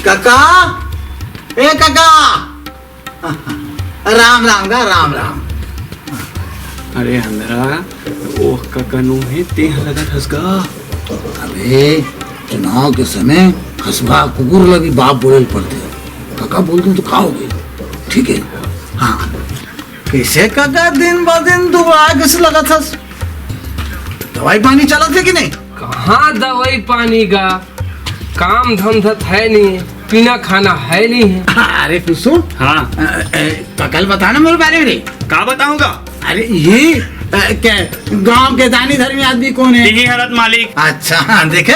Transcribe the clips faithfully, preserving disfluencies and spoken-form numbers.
कका, ए कका, राम राम गा, राम राम। अरे अंधरा, ओह कका नो हे, तें ह लगत हस गा। अबे, चुनाव के समय हसुआ कुकुर ला भी बाप बोले ल पड़थे। कका बोल दूं तो का हो गई? ठीक है, हाँ। कैसे कका दिन ब दिन दुबरा कस लगत हस? दवाई पानी चलत हे कि नहीं? कहाँ दवाई पानी गा? काम धंधा त है नहीं, पीना खाना है नहीं है। अरे कुसुम। हाँ। अ, अ, कका ल बता ना मोर बारे में रे। का बताहूँ गा? अरे ये, अ, क्या, गांव के दानी धर्मी आदमी कोन हे? तिही हरत मालिक। अच्छा, देखे?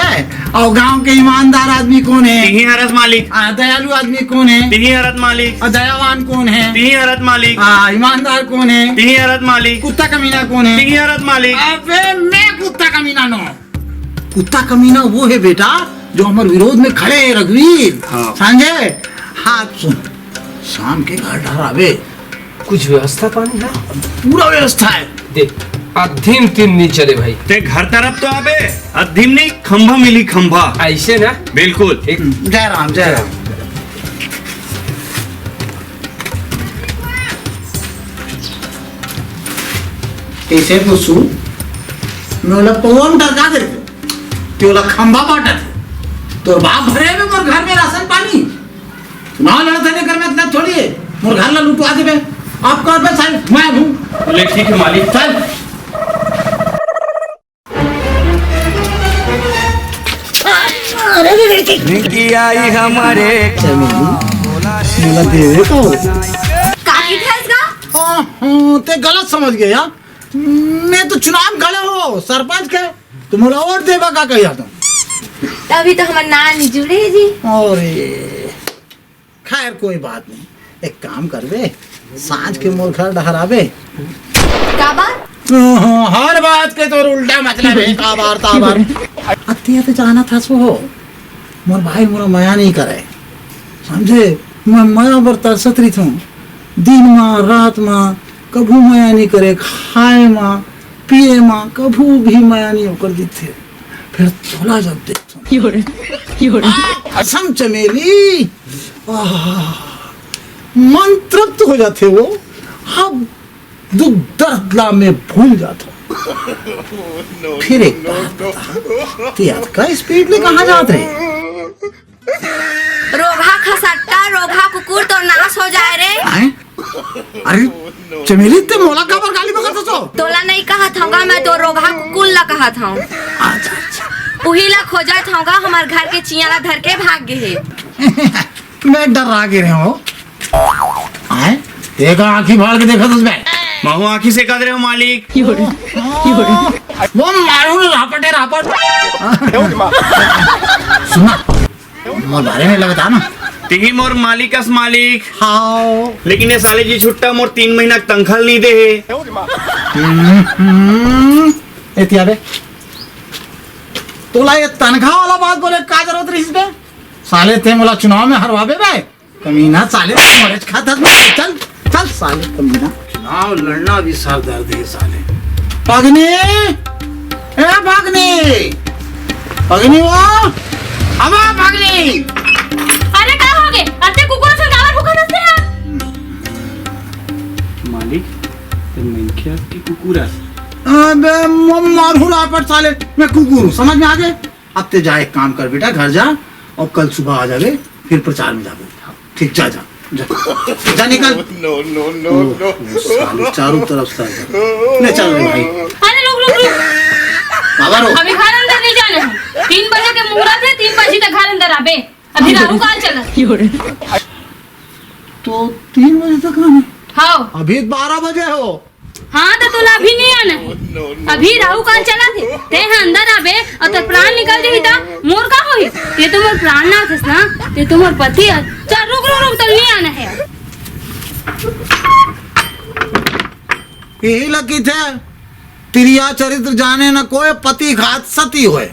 अउ गांव के ईमानदार आदमी कोन हे? तिही हरत मालिक। आ, दयालु आदमी कोन हे? तिही हरत मालिक। अउ दयावान कोन हे? तिही हरत मालिक। आ, ईमानदार कोन हे? तिही हरत मालिक। कुत्ता कमीना कोन हे? तिही हरत मालिक। अबे मैं कुत्ता कमीना नो। कुत्ता कमीना वो हे बेटा, जो हमर विरोध में खड़े हे, रघुवीर। हाँ। समझे? हाँ, सुन, शाम के घर डहर आबे। कुछ व्यवस्था पानी है? पूरा व्यवस्था है। देख, अधीन तीन नी चले भाई। तें घर तरफ तो आबे, अधीन नी, खंभा मिली, खंभा। ऐसे ना? बिल्कुल। एक जय राम, जय राम। कइसे कुसुम? मैं ओला पौवा म टरका देते, तें ओला खंभा बांटत हे। तोर बाप भरे में मोर घर में राशन पानी। चुनाव लड़त हे, एकर मतलब थोड़ी हे मोर घर ला लुटवा देबे। अब कर बे साहब, मैं हूँ। बोले, "ठीक है मालिक।" चल। अरे, अरे, अरे, अरे। निकी आई हमारे। चमेली, मोला देवे का हो? का की थस गा? ओहो, तें गलत समझ गे यार। मैं तो चुनाव में खड़े हों, सरपंच के। तो मोला वोट देबा का कहिया तुम? अभी तो हमर नाम नहीं जुड़े जी। अरे, खैर, कोई बात नहीं, एक काम करबे, सांझ के मोर घर डहर आबे। का बात? हर बात के तोर उल्टा मतलब हे, का बार, का बार। अतिया तो जानत हस वो, मोर भाई मोला मया नहीं करे, समझे? मैं मया बर तरसत रहिथों, दिन मा, रात मा, कभू मया नहीं करे, खाए मा, पिए मा, कभू भी मया नहीं ओकर दिखथे। फिर तोला जब देखथों, कसम चमेली, आह, मन तृप्त हो जाथे वो। अब दुख दर्द ला मैं भूल जाथों। फिर एक बात बता, तें अतका स्पीड ले कहाँ जात रहे? रोगहा खसट्टा, रोगहा कुकुर, तोर नाश हो जाए रे। हैं? अरे, चमेली, तें मोला काबर गाली बकत हस? तोला नहीं कहत हौं गा, मैं तो रोगहा कुकुर ला कहत हौं। अच्छा, अच्छा। उही ला खोजत हौं गा, हमर घर के चियां ला धर के भाग गे हे। मैं डर्रा गे रहेंव। हैं? तें का आँखी फाड़ के देखत हस बे? महूँ आँखी सेकत रहेंव मालिक। वो मारू रापटे रापट। सुना, मोर बारे में लगता ना। तिही मोर मालिक अस मालिक। हाँ। लेकिन ये साले जी छुट्टा मोर तीन महीना के तनखा नहीं दे हे। हम्म, एती आ बे। तोला ये तनखा वाला बात बोले का जरूरत रहिस बे? साले तें मोला चुनाव में हरवाबे बे? कमीना साले, तू मरेच खाता था। चल, चल साले कमीना। चुनाव लड़ना भी सर दर्द है साले। भगनी, ए भगनी, भगनी वो, अब भगनी। अरे का हो गे? अरे कुकुर से काबर भूखा नसते हैं? मालिक, ते मनखे हस कि कुकुर हस? अबे म-, मारू रापट साले, मैं कुकुर हूँ, समझ में आ गए? अब ते जा, एक काम कर बेटा, घर जा और कल सुबह आ जावे, फिर प्रचार में जावे। ठीक, जा, जा, जा, जा निकल। No, no, no, ओह, no। साले चारों तरफ से आ गए। ले चल रे भाई। अरे रुक, रुक, रुक। बाबा रो। अभी घर अंदर नहीं जाना है। तीन बजे के मुहूर्त है, तीन बजे तक घर अंदर आबे। अभी राहु काल चला। तो तीन बजे तक आना? हाँ। अभी बारह बजे हो। हाँ, तो तोला अभी नहीं आना है। अभी राहु काल चला थे, ते हा अंदर आबे और तोर प्राण निकल जाही ता मोर का होही? ते तो मोर प्राण ना थस ना, ते तो मोर पति है। चल रुक, रुक, रुक, तो नहीं आना है। यही लगी थे, तिरिया चरित्र जाने न कोई, पति घात सती होए।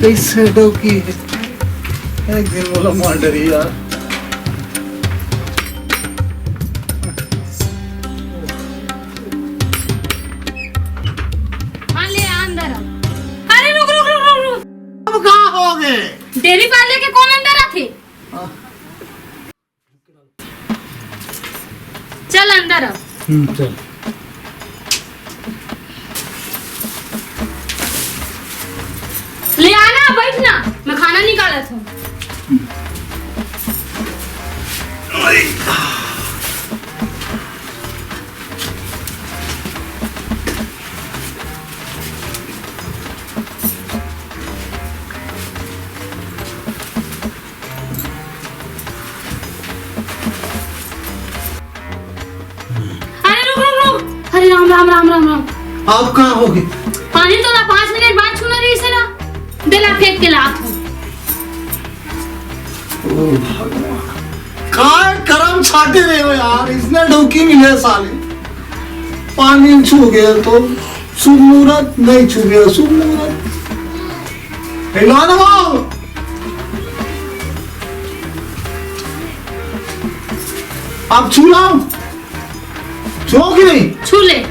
कइसे डौकी हे? एक दिन मोला मार डरही यार। हाँ, ले आ अंदर आ। अरे रुक, रुक, रुक, रुक, रुक। अब का हो गे? डेयरी पाले के कोन अंदर आथे? चल अंदर आ। हम्म, चल। ले आना, बैठ ना, मैं खाना निकालत हूँ। अरे रुक, रुक, रुक। अरे राम, राम, राम, राम, राम। अब का हो गे? पानी तो ला, पाँच मिनट बाद छूना रहिसे ना। दे ला, फेंक के लात हूँ। ओ भगवान, काय करम छाटे रहे हो यार, इसने डौकी मिले साले। पानी छू गया तो शुभ मुहूर्त, नहीं छू गया शुभ मुहूर्त। हिला ना बाबू। आप छू लाओ, छू कि नहीं? छू ले।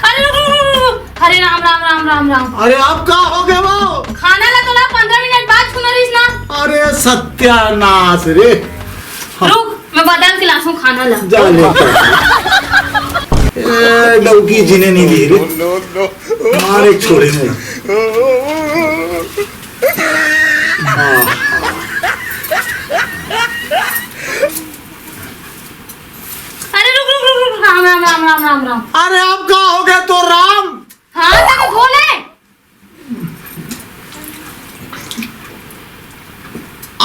अरे रुक, रुक, रुक, रुक। अरे राम, राम, राम, राम, राम। अरे आप का हो गए वो? खाना ला तो ला, पंद्रह मिनट बाद छूना रहिस ना। अरे सत्यानाश रे। रुक, मैं बदल के लासू खाना ला। जा ले। ए, डौकी जीने नहीं दे रे। मार एक छोड़े नहीं। हाँ। अरे रुक, रुक, रुक, रुक, राम, राम, राम, राम, राम, राम। अरे अब का हो गया तो राम? हाँ, तने धो ले।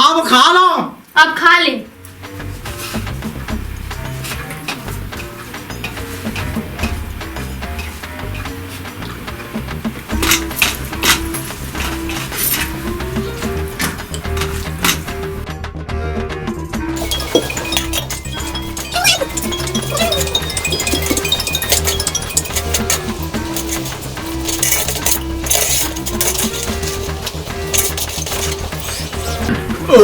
अब खा लो। अब खा ले। ओ,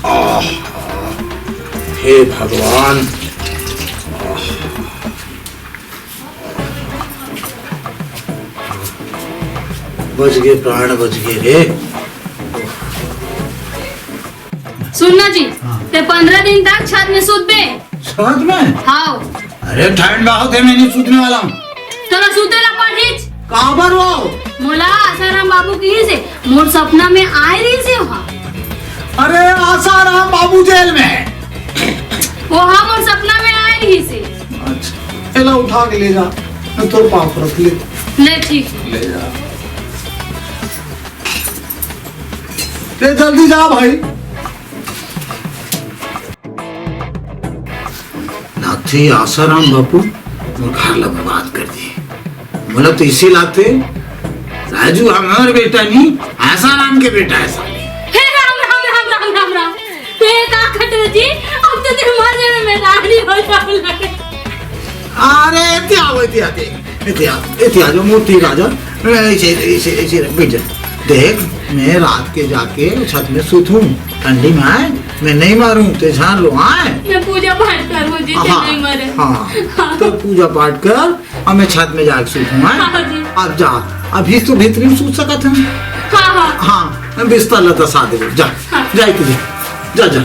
आह, हे भगवान, आह। बच गे, प्राण बच गे रे। सुन ना जी, हाँ। ते पंद्रह दिन तक छत में सुतबे। छत में? हाँ। अरे ठंड बहुत है, मैं नहीं सूतने वाला हूँ। तोला सूते ला पड़हीच। काबर वो? मोला आसाराम बाबू कहिस हे, मोर सपना में आए रहिस हे वहाँ। अरे आसाराम बाबू जेल में है। वो हाँ, मोर सपना में आए रहिस हे। अच्छा, एला उठा के ले जा, मैं तोर पाँव परत हूँ, ले। ले ठीक। ले जा। ले जल्दी जा भाई। नाथी आसाराम बापू मोर घर ला बर्बाद कर दिए। मोला तो इसे लागथे राजू हमर बेटा नहीं, आसाराम के बेटा है साले। हे राम, राम, राम, राम, राम, राम। ते का खटे जी, अब तो ते मर जाने में रानी हो जाओ लगे। अरे, एती आओ, एती आते। एती आ, एती आ जाओ, मूर्ति राजा। ऐसे, ऐसे, ऐसे बैठ जा। देख, मैं रात के जाके छत में सुतहूँ, ठंडी में आए, मैं नहीं मारूँ, ते जान लो, आए। मैं पूजा पाठ करूँ जी, ते हाँ, नहीं मरे। हाँ, हाँ। तो पूजा पाठ कर, अब मैं छत में जाके सुतहूँ, आए। हाँ जी। अब जा, अभी तो भीतरी में सुत सकत है। हाँ, हाँ। हाँ, मैं बिस्तर ला दसा दे, जा, हाँ। जा, इतनी, जा, जा।